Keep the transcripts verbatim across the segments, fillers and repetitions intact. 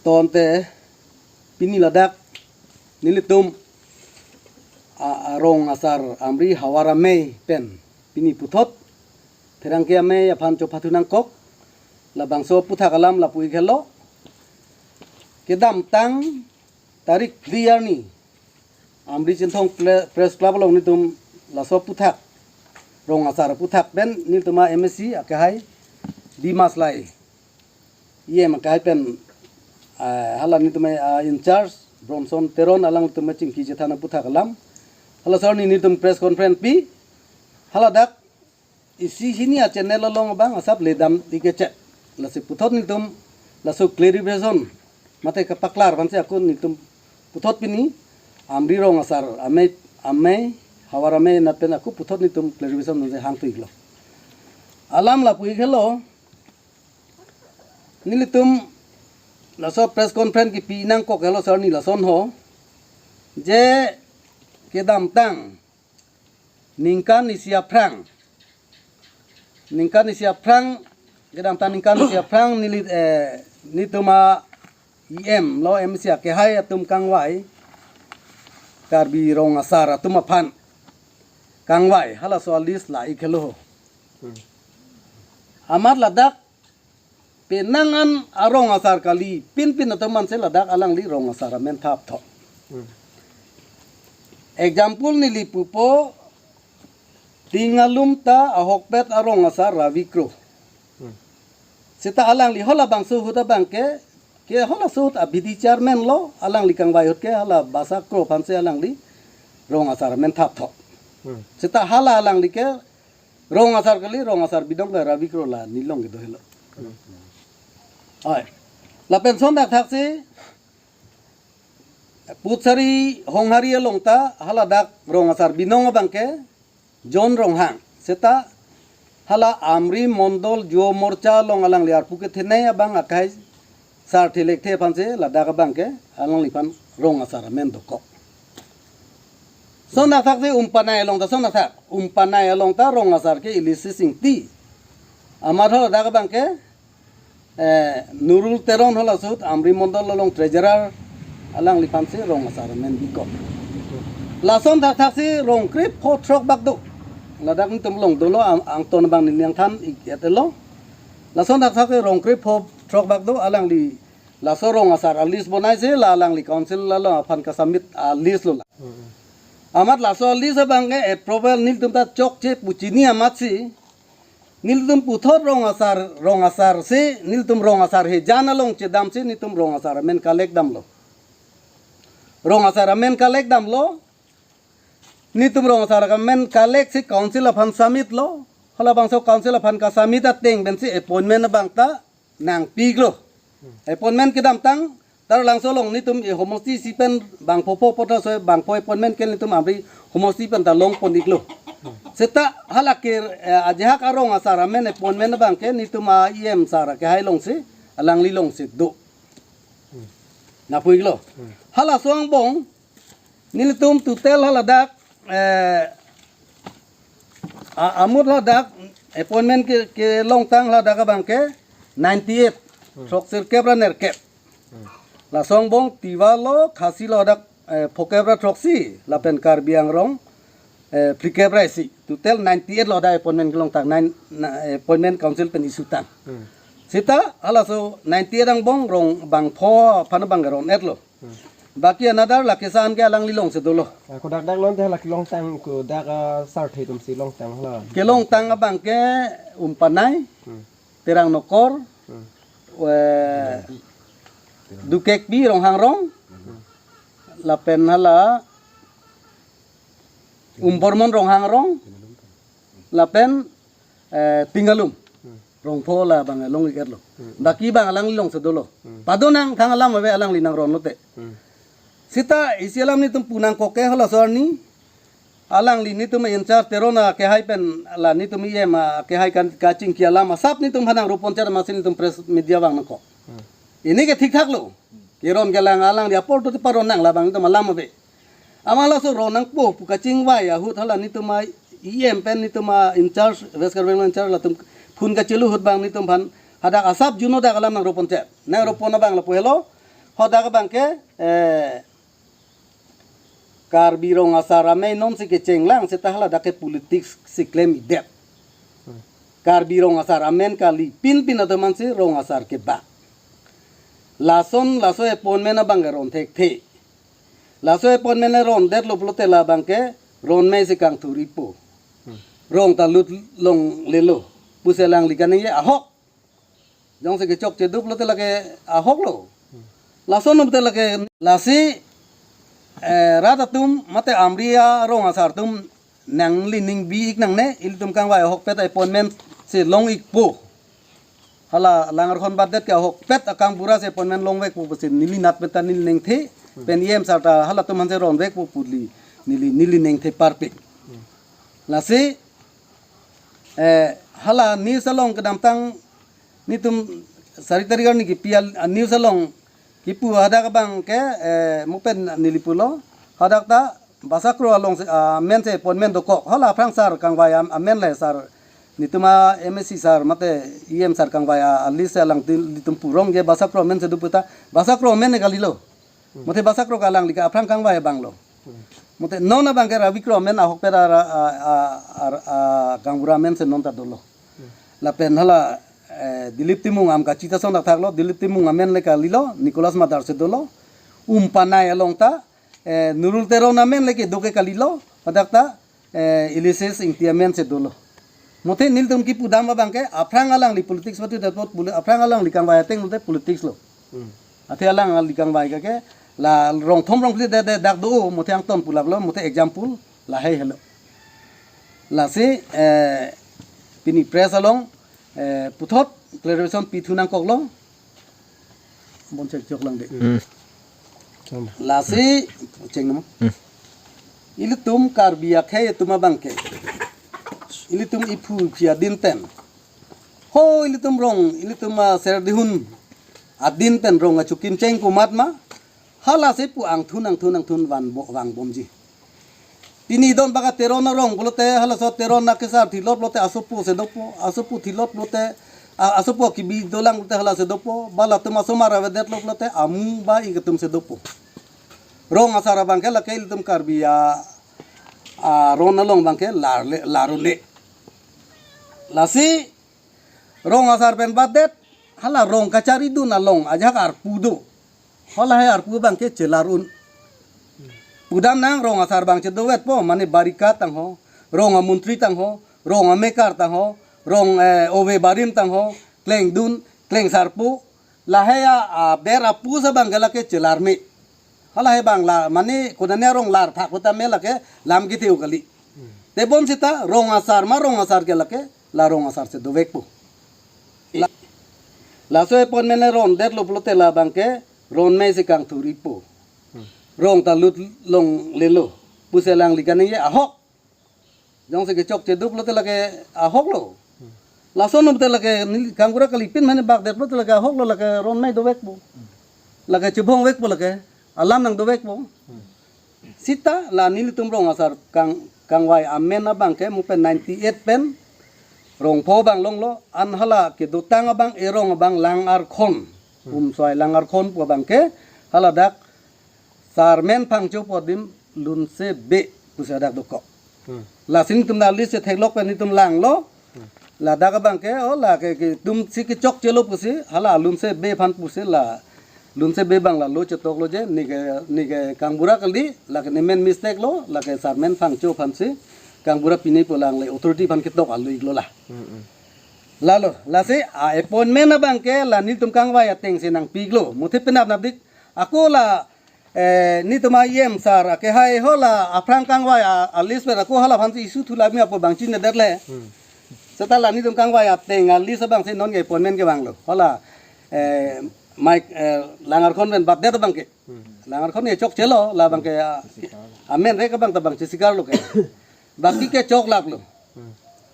Tangte pini ladak nelitum a, a rong asar Amri Havar Amei pen pini puthot pherangke amei aphan chopathu nangkok. Labangso aputhak alam lapu-ik helo. Kedamtang tarik phli arni Amri Chinthong Ple-, Press Club along nelitum laso aputhak, rong asar aputhak pen nelitum a M A C akehai Dimas Lai, E M akehai pen, ah, hala nelitum a in charge Bronson Teron alangtum chingki chethan aputhak alam, hala asarni nelitum press conference pi, hala dak isi hini a channel along abang asap ledam ikechet. Lasi puthot nelitum laso clarification mate kapaklar aphansi ako nelitum puthot pini Amri rong asar Amei, Amei, Havar Amei nat pen ako puthot nelitum clarification nangsi hangthu-iklo. Alam lapu-ik helo, nelitum laso press conference kipi nangkok helo asarni lason ho, je kedamtang ningkan isi aphrang. Ningkan isi aphrang, kedamtang ningkan isi aphrang neli, eh, nelitum a E M lo M C akehai atum kangvai, Karbi rong asar atum aphan kangvai, halaso a list la-ik helo. Hmm. Amat ladak penang an arong asar kali, pinpin atum ansi ladak alangli rong asar amen thaptho. Hmm. Example neli pupo, Tingalum ta ahokpet arong asar Ravi Kro. Hmm. Seta alangli halabangso ahut abangke, ke halaso ahut a B D chairman lo, alangli kangvai ahut ke hala basa Kro aphansi alangli rong asar amen thaptho. Hmm. Seta hala alangli ke rong asar kali, rong asar binong ke Ravi Kro la nelilong kedo helo. Hmm. Oi. Lapen son thakthak si Putsari Honghari along ta haladak rong asar binong abangke John Ronghang. Seta hala Amri Mondol Juo Morcha along alangli arpu kethenei abang akai sar thelek the aphansi ladak abangke alangliphan rong asar amen dokok. Son thakthak si Umpanai along ta, son thakthak Umpanai along ta rong asar ke Ilisi Singti. Amat haladak abangke eh, Nurul Teron halaso ahut Amri Mondol along treasurer alangliphansi rong asar amen bikok. Lason thakthak si rong krepho throk bak do. Ladak nelitum along dolo ang-, angton abang neli nangthan ik-et lo. Lason thakthak si rong krepho throk bak do alangli laso rong asar a list bonaisi la alangli council along aphan kasubmit a list lo la. Hmm. Amat laso a list abangke approval nelitum ta chokche pu chini amatsi nelitum puthot rong asar, rong asar si, nelitum rong asar hejan along chedamsi, nelitum rong asar amen collect damlo. Rong asar amen collect damlo, nelitum rong asar amen collect si council aphan submit lo, halabangso council aphan kasubmit ateng pensi appointment abang ta nangpiklo. Appointment kedamtang, Taralangso along nelitum e homosti isi pen bangpho pho apot laso bangpho appointment ke nelitum Amri homosti pen ta longpon iklo. Seta hala ke, eh, ajahak arong asar amen appointment abangke nelitum a E M sar akehai alongsi, alangli alongsi do. Nangpu-iklo. Halaso angbong, nelitum total haladak, eh, a-, amut haladak appointment ke, kelongtang haladak abangke ninety-eight, throksirkep ra nerkep. Laso angbong Tiwa lo, Khasi lo hadak, eh, phokep ra throksi, lapen Karbi Anglong, eh, phlikep ra isi. Total ninety-eight lo hadak appointment kelongtang, nine, na, appointment council pen issue tang. Seta halaso ninety-eight angbong rong bangpho aphan abang ron-etlo. Baki another la kesan ke alangli alongsi dolo. Ah, kodak dak lon te hala kelongtang kodak, ah, sarthe atumsi longtang hala. Kelongtang abangke Umpanai, Terang Nokor, eh, Dukekbi Ronghang Rong, lapen hala Umbormon Ronghang Rong, lapen, eh, Tingalum. Rongpho labang along ik-etlo. Baki abang alangli alongsi dolo. Pado nangthang alam ave alangli nangron lote. Seta isi alam nelitum pu nangkok ke halaso arni. Alangli nelitum in charge Teron akehai pen la nelitum E M akehai kan kachingki alam asap nelitum aphan nangropon char masi nelitum press media vang nangkok. Ini ke thikthak lo. Keron kelang alangli apor to paron nang labang nelitum alam ave. Amat laso ron nangpo pu kachingvai ahut hala nelitum a E M pen nelitum a in charge, West Karbi Anglong in charge latum phone kachelo ahut abang nelitum aphan hadak asap juno dak alam nangropon char. Nangropon abang lapu helo. Hadak abangke, eh, Karbi Rong Asar amei nonsi kechenglang seta haladak ke politics si klem-idet. Karbi Rong Asar amen kali pinpin atum ansi Rong Asar kebak. Lason laso appointment abangke ron thekthe. Laso appointment rondetlo pulote labangke ronmei si kangthur-ipo. Rong ta lut longlelo pusi alangli kaningje ahok. Jongsi kechokche do pulote lake ahoklo. Lason pulote lake lasi, eh, rat atum mate Amri arong asar atum nangli ning bi-ik nangne, ilitum kangvai ahokpet appointment si long-ikpo. Hala Langarkhon batdet ke ahokpet akam pura si appointment longvekpo pusi neli nat pen ta neli ningthe, pen E M sir ta halatum aphansi ronvekpo pu neli, neli ningthe parpik. Lasi, eh, hala news along kedamtang netum sari tarik arni kipi a, a news along kipu hadak abangke, eh, mo pen neli pulo, hadak ta Basakro alongsi, ah, amen si appointment dokok. Hala aphrang sir kangvai am-, amen le sir, netum a M A C sir mate E M sir kangvai a, a list alangtum, netum purong je Basakro amen si do puta, Basakro amen ne kalilo. Mate Basakro ke alangli ke aphrang kangvai abanglo. Mate non abangke Ravi Kro amen ahokpet a, a, a, a, a, kangbura amen si non ta dolo. Lapen hala, eh, Dilip Timung am kachita son thaklo, Dilip Timung amen le kalilo, Nicholas Madar si dolo. Umpanai along ta, eh, Nurul Teron amen le kedo ke kalilo, hadak ta, eh, Ulysses Ingti amen si dolo. Mate nelitum kipudam abangke, aphrang alangli politics patu dapot poli-, aphrang alangli kangvai ateng mate politics lo. Athe alangli kangvai kake, la rong thom rong phli de, de dak do, mate angton pulaplo, mate example, lahei helo. Lasi, eh, pini press along, eh, puthot clarification pithu nangkoklo. Bon chek chok lang de. Lasi, cheng nama. Ilitum Karbi akhei atum abangke. Ilitum iphu phia din pen. Ho ilitum rong, ilitum, ah, ser dihun adin pen rong achukim cheng komat ma. Hala si pu angthun, angthun, angthun van bo, vangbomji. Pini don baka Teron arong pulote, halaso Teron akesar thilot pulote asopo si dopo, asopo thilot pulote, a-, asopo kibi dolang pulote hala si dopo, ba latum asomar avedetlo pulote amu ba-ik atum si dopo. Rong asar abangke lake ilitum Karbi a, aron along abangke lar le, lar un-e. Lasi rong asar pen batdet, hala rong kacharidun along ajahak arpu do. Hala he arpu abangke chelar un. Pudam nang rong asar abang chedovetpo, mane Barika tangho, rong amontri tangho, rong amekar tangho, rong, eh, ove barim tangho, klengdun, klengsarpo, lahei a, aber apus abangke lake chelar me. Hala he abang la, mane konane arong lar thak puta me lake lam kethe-o kali. Tebon seta rong asar ma rong asar ke lake, la rong asar si dovekpo. La, laso appointment le rondetlo pulote labangke ronmei si kangthur-ipo. Rong ta lut longlelo pusi alangli kaningje ahok. Jongsi kechokche do pulote lake ahoklo. Lason pulote lake neli kangbura kali pin mane bakdet pulote lake ahoklo, lake ronmei dovekpo. Lake chebongvekpo lake. Alam nangdovekpo. Seta la nelitum rong asar kang, kangvai amen abangke mo pen ninety eight pen rong pho abang longlo, an hala kedotang abang erong abang Langarkhon. Umswai Langarkhon pu abangke haladak Sarmen Phangcho pu adim Lunse Bey pusi hadak dokok. Lasi netum la list theklok pen netum langlo. Ladak abangke, o lake, ke tumsi kechokchelo pusi, hala Lunse Bey aphan pusi la, Lunse Bey abang la lo chetoklo je, neke, neke kangbura kali, lake nemen mistake lo, lake Sarmen Phangcho aphansi, kangbura pine pu alangle authority aphan ketok alo-iklo la. Lalo, lasi, a appointment abangke, la netum kangvai atengsi nangpiklo, muthe penap napdik, ako la, eh, netum a E M sir, akehai hala, aphrang kangvai a, a list pen ako hala aphansi issue thulami apo bang chinine det le. Seta la netum kangvai ateng a list abangsi non ke appointment kevanglo. Hala, eh, Mike, eh, Langarkhon pen batdet abangke. Langarkhon kechokchelo, labangke, ah, amen rek abang ta bang chesikarlo ke. Baki kechoklaplo.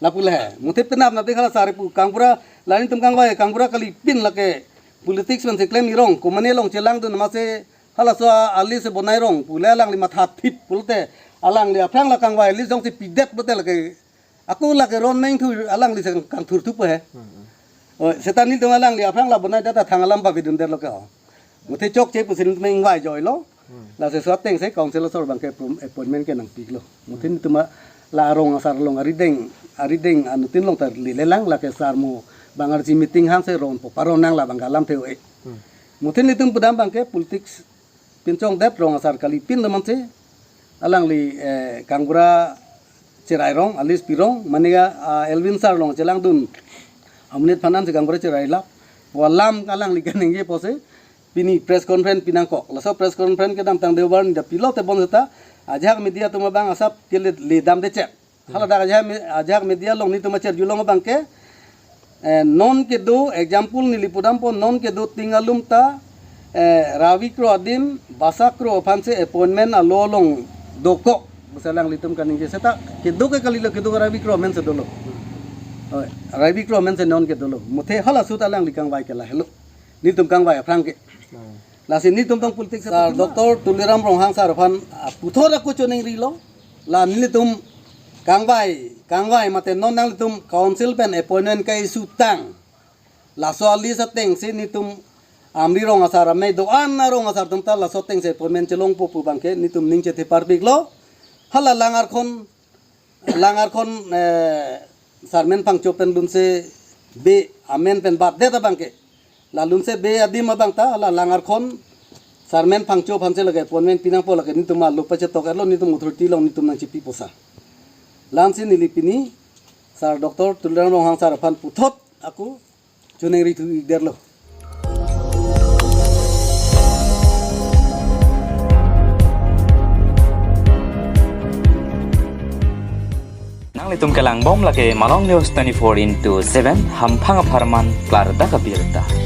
Lapu le he. Muthe penap napdik hala sari pu kangbura, la netum kangvai kangbura kali pin lake politics pensi klem-irong, komane along chelangdun mase halaso a list bonai rong pu le alangli matha thip pulote alangli aphrang la kangvai list jongsi pidet pulote lake ako lake ronmei thu alangli si kangthurthupo he. O, seta netum alangli aphrang la bonai data thang alam pavedundetlo ke o. Muthe chokche pusi nelitum ingvai joilo. Lasi laso atengsi council asor abangke appointment ke nangpiklo. Muthe nelitum la arong asar along arideng, arideng anuttin along ta lelelang, lake sar mo bang arji meeting hangsi ronpo, paron nang labang ke alamthe ave. Muthe nelitum pudam abangke politics pinchongdet, rong asar kali pin lo mansi alangli, eh, kangbura cherai rong, Alice Pirong, mane ke, ah, Elwin sar along chelangdun amonit aphan ansi kangbura cherai lap. Pu alam alangli kaningje pusi pini press conference pinangkok. Laso press conference kedamtang Deobar ni da pilote bonseta ajahak media atum abang asap kele ledamde chek. Hala dak ajahak me-, ajahak media along nelitum acherjulong abangke, eh, non kedo, example neli pudampo, non kedo Tingalum ta, eh, Ravi Kro adim Basa Kro aphansi appointment alo along dokok pusi alanglitum kaningje. Seta kedo ke kalilo, kedo Ravi Kro amensi dolo. Oi, Ravi Kro amensi non ke dolo. Muthe hala ahut alangli kangvai ke lahelo. Nelitum kangvai aphrang ke. Lasi nelitum tong politics sar Doctor Tuliram Ronghang sar aphan, ah, puthot ako choningrilo. La nelitum kangvai, kangvai mate non nanglitum council pen appointment ke-issue tang. Laso a-list atengsi nelitum Amri rong asar amei do-an arong asar atum ta laso atengsi appointment chelongpo pu abangke nelitum ning chetheparpiklo. Hala Langarkhon, Langarkhon, eh, Sarmen Phangcho pen lunse be amen pen batdet abangke. La lunse be adim abang ta hala Langarkhon Sarmen Phangcho aphansi lake appointment pinangpo, lake nelitum alo pachetok-etlo, nelitum authority along nelitum nangchipi posa. La-ansi neli pini sar Doctor Tuliram Ronghang sar aphan puthot ako choningri thu-ikderlo. Nanglitum kelangbom lake Malong News twenty-four into seven, hamphang apharman klardak abirta.